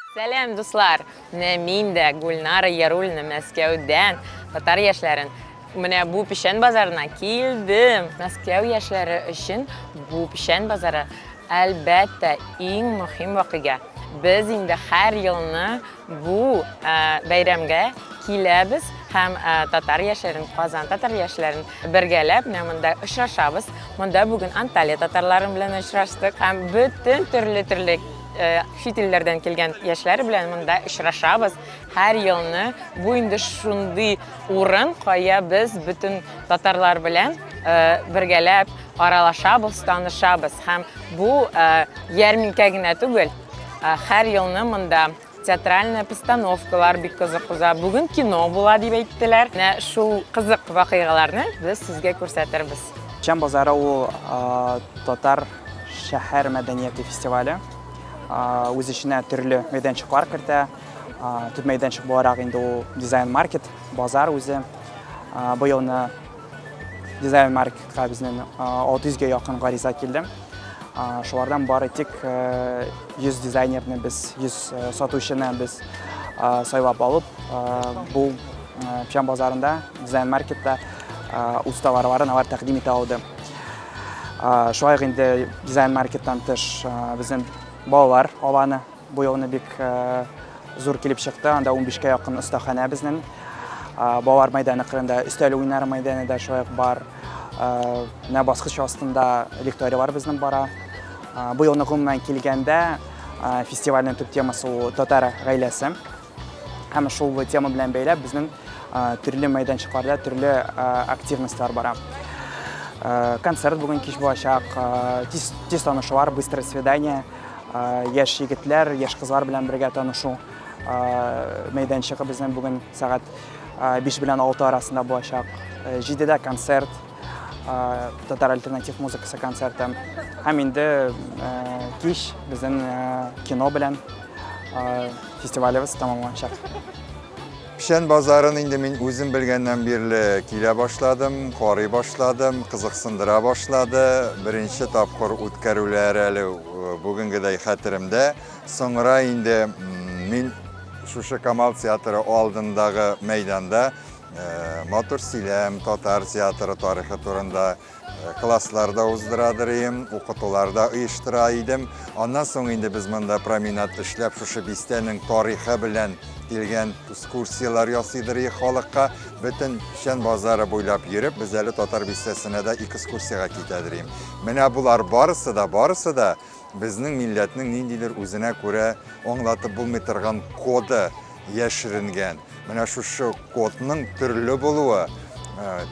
Сәлам, дуслар! Менә мин дә, Гульнара Яруллина, Мәскәүдән татар яшьләрен менә бу печән базарына килдем. Мәскәү яшьләре өчен бу печән базары, әлбәттә, иң мөһим вакыйга. Без инде һәр елны бу бәйрәмгә киләбез һәм татар яшьләрен, Казан татар яшьләрен бергәләп менә монда очрашабыз. Монда бүген Анталия татарлары белән очраштык һәм бөтен төрле-төрле чит илләрдән килгән яшьләр белән монда очрашабыз. Һәр елны бу инде шундый урын, кая без бөтен татарлар белән бергәләп аралашабыз, танышабыз. Һәм бу ярминкә генә түгел, һәр елны монда театральная постановкалар бик кызык уза. Бүген кино була дип әйттеләр. Менә шул кызык вакыйгаларны без сезгә күрсәтербез. Печән базары ул татар шәһәр мәдәнияте фестивале. Үз эченә төрле мәйданчыклар кертә. Төп мәйданчык буларак инде ул дизайн-маркет, базар үзе. Быелны дизайн-маркетка безнең 600 гә якын гариза килде. Шулардан бары тик 100 дизайнерны без, 100 сатучыны без сайлап алып, бу Печән базарында, дизайн-маркетта үз товарларын алар тәкъдим итә алды. Шулай ук инде дизайн-маркеттан тыш безнең балалар аланы бу елны бик зур килеп чыкты. Анда 15кә якын остаханә безнең. Балалар мәйданы кырында өстәл уеннары мәйданы да шулай ук бар. Менә баскыч астында лекторийлар безнең бара. Бу елны гомумән килгәндә фестивальнең төп темасы ул татар гаиләсе. Һәм шул тема белән бәйләп безнең төрле мәйданчыкларда төрле активностьлар бара. Концерт бүген кич булачак, тиз, тиз танышулар, быстрое свидание, яшь егетләр, яшь кызлар белән бергә танышу мәйданчыгы безнең бүген сәгать 5 белән 6 арасында булачак. 7-дә концерт, татар альтернатив музыкасы концерты. Һәм инде кич безнең кино белән фестивалебез тәмамланачак. Печән базарын инде мин үзем белгәннән бирле килә башладым, карый башладым, кызыксындыра башлады. Беренче тапкыр үткәрүләре әле бүгенгедәй хәтеремдә. Соңра инде мин шушы Камал театры алдындагы мәйданда матур сөйләм, татар театры тарихы турында класслар да уздырадыр идем, укытулар да оештыра идем. Аннан соң инде без монда променад эшләп, шушы бистәнең тарихы белән килгән экскурсияләр ясыйдыр идек халыкка. Бөтен Печән базары буйлап йөреп, без әле татар бистәсенә дә экскурсиягә китәдер идем. Менә болар барысы да, барысы да безнең милләтнең ниндидер үзенә күрә аңлатып булмый торган коды яшеренгән. Менә шушы кодның төрле булуы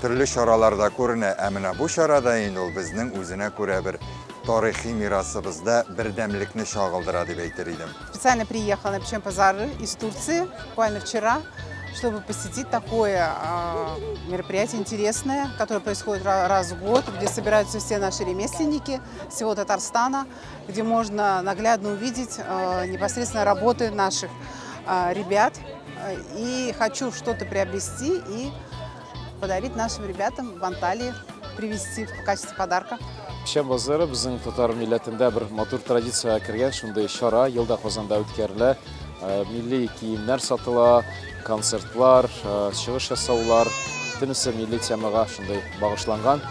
төрле чараларда күренә. Ә менә бу чарада инде ул безнең үзенә күрә бер тарихи мирасыбызда бердәмлекне чагылдыра дип әйтер идем. Специально приехала на Печен базары из Турции буквально вчера, чтобы посетить такое мероприятие интересное, которое происходит раз в год, где собираются все наши ремесленники всего Татарстана, где можно наглядно увидеть непосредственно работы наших ребят. И хочу что-то приобрести и подарить нашим ребятам в Анталии, привезти в качестве подарка. Печән базары безнең татар милләтендә бер матур традициягә кергән шундый чара, елда Казанда үткәрелә. Милли киемнәр сатыла, концертлар, чыгыш ясаулар, бөтенесе милли темага шундый багышланган.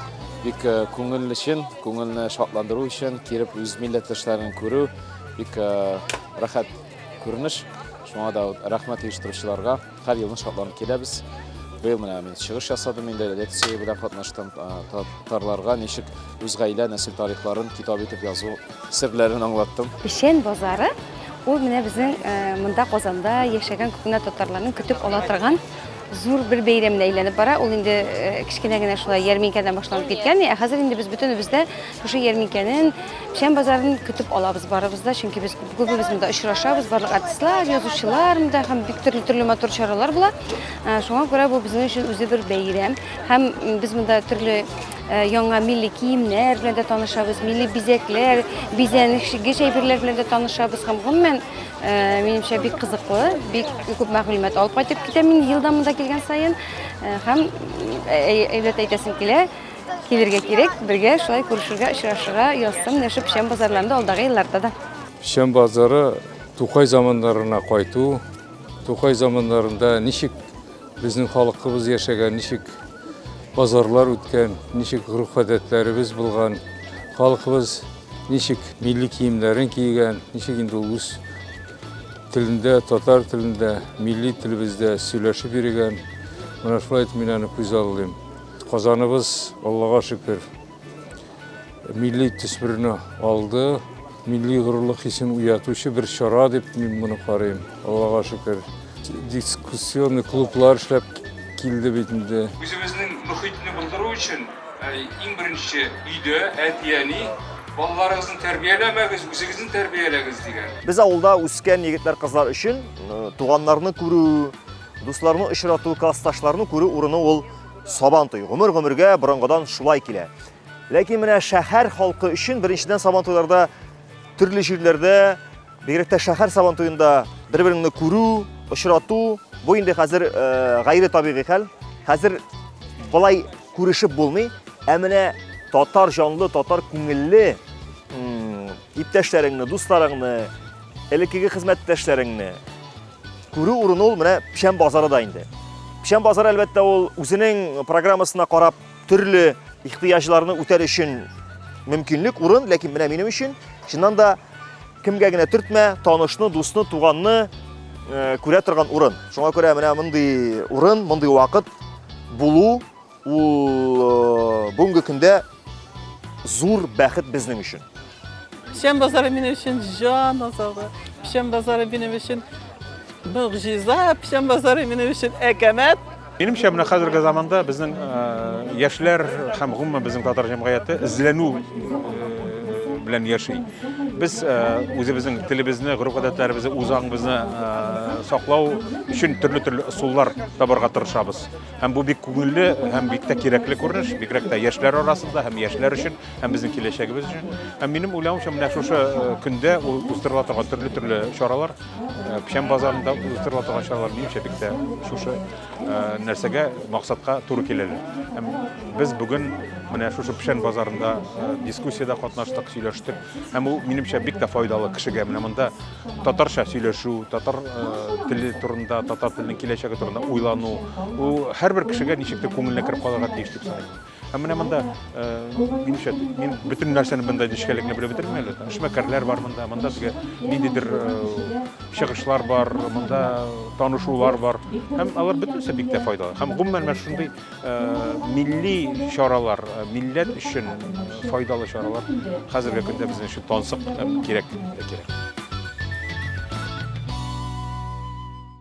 Бик күңел өчен, күңелне шатландыру өчен килеп үз милләттәшләрен күрү бик рәхәт күренеш. Шуңа да рәхмәт оештыручыларга. Һәр елны шатланып киләбез. Быел менә мин чыгыш ясадым инде, лекция белән катнаштым. Татарларга ничек үз гаилә, нәсел тарихларын китап итеп язу серләрен аңлаттым. Печән базары ул менә безнең монда Казанда яшәгән күп кенә татарларның көтеп ала торган зур бер бәйрәменә әйләнеп бара. Ул инде кечкенә генә шулай ярминкәдән башланып киткән. Ә хәзер инде без бөтенебез дә шушы ярминкәнең, Печән базарын көтеп алабыз барыбыз да, чөнки без күбебез монда очрашабыз, барлык артистлар, язучылар монда һәм бик төрле-төрле матур чаралар була. Шуңа күрә бу безнең өчен үзе бер бәйрәм. Һәм без монда төрле яңа милли киемнәр белән дә танышабыз, милли бизәкләр, бизәнешгеч әйберләр белән дә танышабыз һәм гомумән, минемчә, бик кызыклы, бик күп мәгълүмат алып кайтып китәм мин елда монда килгән саен. Һәм әйбәт әйтәсем килә, килергә кирәк, бергә шулай күрешергә, очрашырга язсын менә шул Печән базарларында алдагы елларда да. Печән базары Тукай заманнарына кайту, Тукай заманнарында ничек безнең халкыбыз яшәгән, ничек базарлар үткән, ничек гореф-гадәтләребез булган, халкыбыз ничек милли киемнәрен кигән, ничек инде ул үз телендә, татар телендә, милли телебездә сөйләшеп йөрегән. Менә шулай итеп мин аны күзаллыйм. Казаныбыз, Аллага шөкер, милли төсмерне алды, милли горурлык хисен уятучы бер чара дип мин моны карыйм. Аллага шөкер. Дискуссионный клублар эшләп килде бит инде. Үзебезнең мөхитне булдыру өчен иң беренче өйдә әти-әни балаларыгызны тәрбияләмәгез, үзегезне тәрбияләгез дигән. Без авылда үскән егетләр-кызлар өчен туганнарны күрү, дусларны очрату, классташларны күрү урыны ул Сабан туе. Гомер-гомергә борынгыдан шулай килә. Ләкин менә шәһәр халкы өчен беренчедән сабан туйларда төрле җирләрдә, бигрәк тә шәһәр сабан туенда бер-береңне күрү, очрату, бу инде хәзер э, гайре табигый хәл. Хәзер болай күрешеп булмый. Ә менә татар җанлы, татар күңелле иптәшләреңне, дусларыңны, элеккеге хезмәттәшләреңне Күрү урыны ул менә Печән базары да инде. Печән базары, әлбәттә, ул үзенең программасына карап төрле ихтыяҗларны үтәр өчен мөмкинлек, урын, ләкин менә минем өчен чыннан да кемгә генә төртмә, танышны, дусны, туганны э, күрә торган урын. Шуңа күрә менә мондый урын, мондый вакыт булу Ул э, бүгенге көндә зур бәхет безнең өчен. Печән базары минем өчен җан азыгы. Печән базары минем өчен могҗиза, печән базары минем өчен әкәмәт. Минемчә, менә хәзерге заманда безнең э, яшьләр һәм гомумән безнең татар җәмгыяте эзләнү э, белән яши. Без үзебезнең телебезне, гореф-гадәтләребезне, үз аңыбызны саклау өчен төрле-төрле ысуллар табарга тырышабыз. Һәм бу бик күңелле һәм бик тә кирәкле күренеш, бигрәк тә яшьләр арасында һәм яшьләр өчен, һәм безнең киләчәгебез өчен. Һәм минем уйлавымча, менә шушы э, көндә уздырыла торган төрле-төрле чаралар, э, Печән базарында уздырыла торган чаралар, минемчә, бик тә шушы э, нәрсәгә, максатка туры киләләр. Һәм без бүген менә шушы Печән базарында дискуссиядә катнаштык, сөйләштек. Һәм ул, минемчә, бик тә файдалы кешегә. Менә монда татарча сөйләшү, татар э, теле турында, татар теленең киләчәге турында уйлану, ул һәрбер кешегә ничек тә күңеленә кереп калырга тиеш дип саныйм. Һәм менә монда, э, минемчә, мин бөтен нәрсәне монда нечкәлекне белеп бетермим әле. Эшмәкәрләр бар монда, монда теге ниндидер э, чыгышлар бар, монда танышулар бар. Һәм алар бөтенесе бик тә файдалы. Һәм гомумән менә шундый Милли чаралар, милләт өчен файдалы чаралар хәзерге көндә безнең өчен тансык һәм кирәк кирәк.